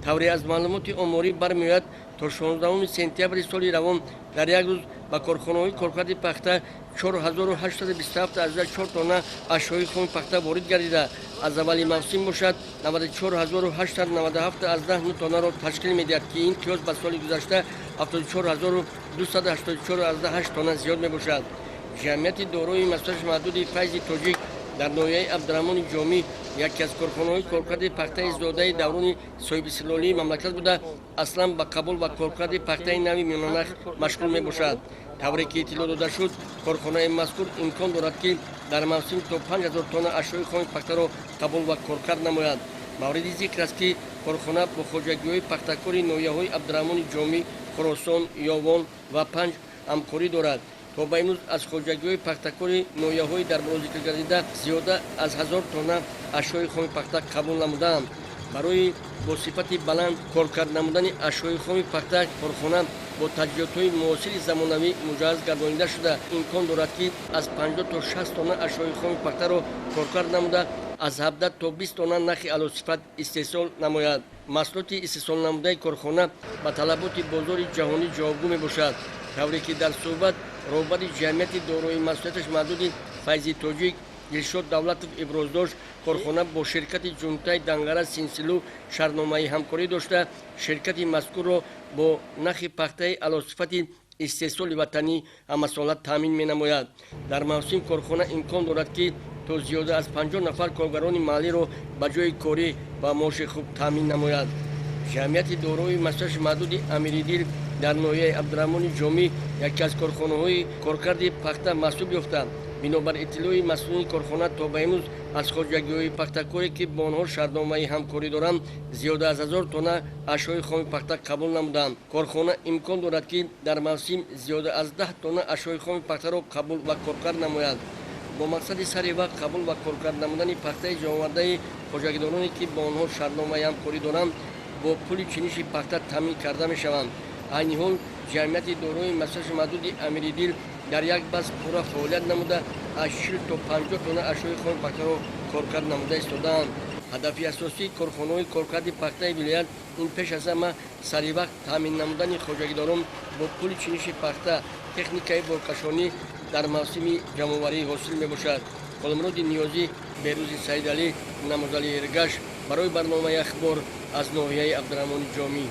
Тавре аз маълумоти оморӣ бармеояд, то 16 сентябри соли равон дар як рӯз ба корхонаҳои коркарди пахта 4827,4 тонна ашёи хоми пахта ворид гардида, аз аввали мавсим бошад, 94897,9 тоннаро ташкил медиҳад, ки ин қиёс ба соли гузашта 74284,8 тонна зиёд мебошад. Ҷамъияти дорои масъулияти маҳдуди «Файзи Тоҷик» дар ноҳияи Абдураҳмони Ҷомӣ яке аз корхонаҳои коркарди пахтаи зодаи даврони соҳибистиқлолии мамлакат буда, аслан ба қабул ва коркарди пахтаи нави миёнанах машғул мебошад. Тавре ки иттилоъ дода шуд, корхонаи мазкур имкон дорад, ки дар мавсим то 5000 тонна ашёи хоми пахтаро қабул ва коркард намояд. Мавриди зикр аст, ки корхона бо хоҷагиҳои пахтакори ноҳияҳои Абдураҳмони Ҷомӣ, Хуросон, Ёвон ва Панҷ ҳамкорӣ дорад. То ба имрӯз аз хоҷагиҳои пахтакори ноҳияҳои дар боло зикргардида зиёда аз 1000 тонна ашёи хоми пахта қабул намудаанд. Барои бо сифати баланд коркард намудани ашёи хоми пахта корхона бо таҷҳизотҳои муосири замонавӣ муҷаҳҳаз гардонида шуда, имкон дорад, ки аз 50 то 60 тонна ашёи хоми пахтаро коркард намуда, аз 17 то 20 тонна нахи аълосифат истеҳсол намояд. Маҳсулоти истеҳсолнамудаи корхона ба талаботи бозори ҷаҳонӣ ҷавобгӯ мебошад. Тавре ки дар суҳбат роҳбари ҷамъияти дорои масъулияташ маҳдуди «Файзи Тоҷик» Дилшод Давлатов иброз дошт, корхона бо ширкати ҷунтаи Дангара Синсилу шартномаи ҳамкорӣ дошта, ширкати мазкурро бо нахи пахтаи аълосифати истеҳсоли ватанӣ ҳамасола таъмин менамояд. Дар мавсим корхона имкон дорад, ки то зиёда аз 50 нафар коргарони маҳаллиро ба ҷои корӣ ва маоши хуб таъмин намояд. Ҷамъияти дорои масъулияти маҳдуди «Амиридил» дар ноҳияи Абдураҳмони Ҷомӣ яке аз корхонаҳои коркарди пахта маҳсуб ёфта, бинобар иттилои масъулини корхона, то ба имрӯз аз хоҷагиҳои пахтакоре, ки бо онҳо шартномаи ҳамкорӣ доранд, зиёда аз 1000 тонна ашёи хоми пахта қабул намуданд. Корхона имкон дорад, ки дар мавсим зиёда аз 10 тонна ашёи хоми пахтаро қабул ва коркард намояд. Бо мақсади сари вақт қабул ва коркард намудани пахтаи ҷамъовардаи хоҷагидороне, ки бо онҳо шартномаи ҳамкорӣ доранд, бо пули чиниши пахта таъмин карда мешаванд. Айни ҳол ҷамъияти дорои масъулияти маҳдуди «Амиридил» дар як бас пурра фаъолият намуда, аз 40 то 50 тонна ашёи хоми пахтаро коркард намуда истодаанд. Ҳадафи асосии корхонаҳои коркарди пахтаи вилоят ин пеш аз ҳама саривақт таъмин намудани хоҷагидорон бо пули чиниши пахта, техникаи боркашонӣ дар мавсими ҷамъоварии ҳосил мебошад. Ғуломуроди Ниёзӣ, Берӯзи Саидалӣ, Намозали Эргаш барои барномаи «Ахбор» аз ноҳияи Абдураҳмони Ҷомӣ.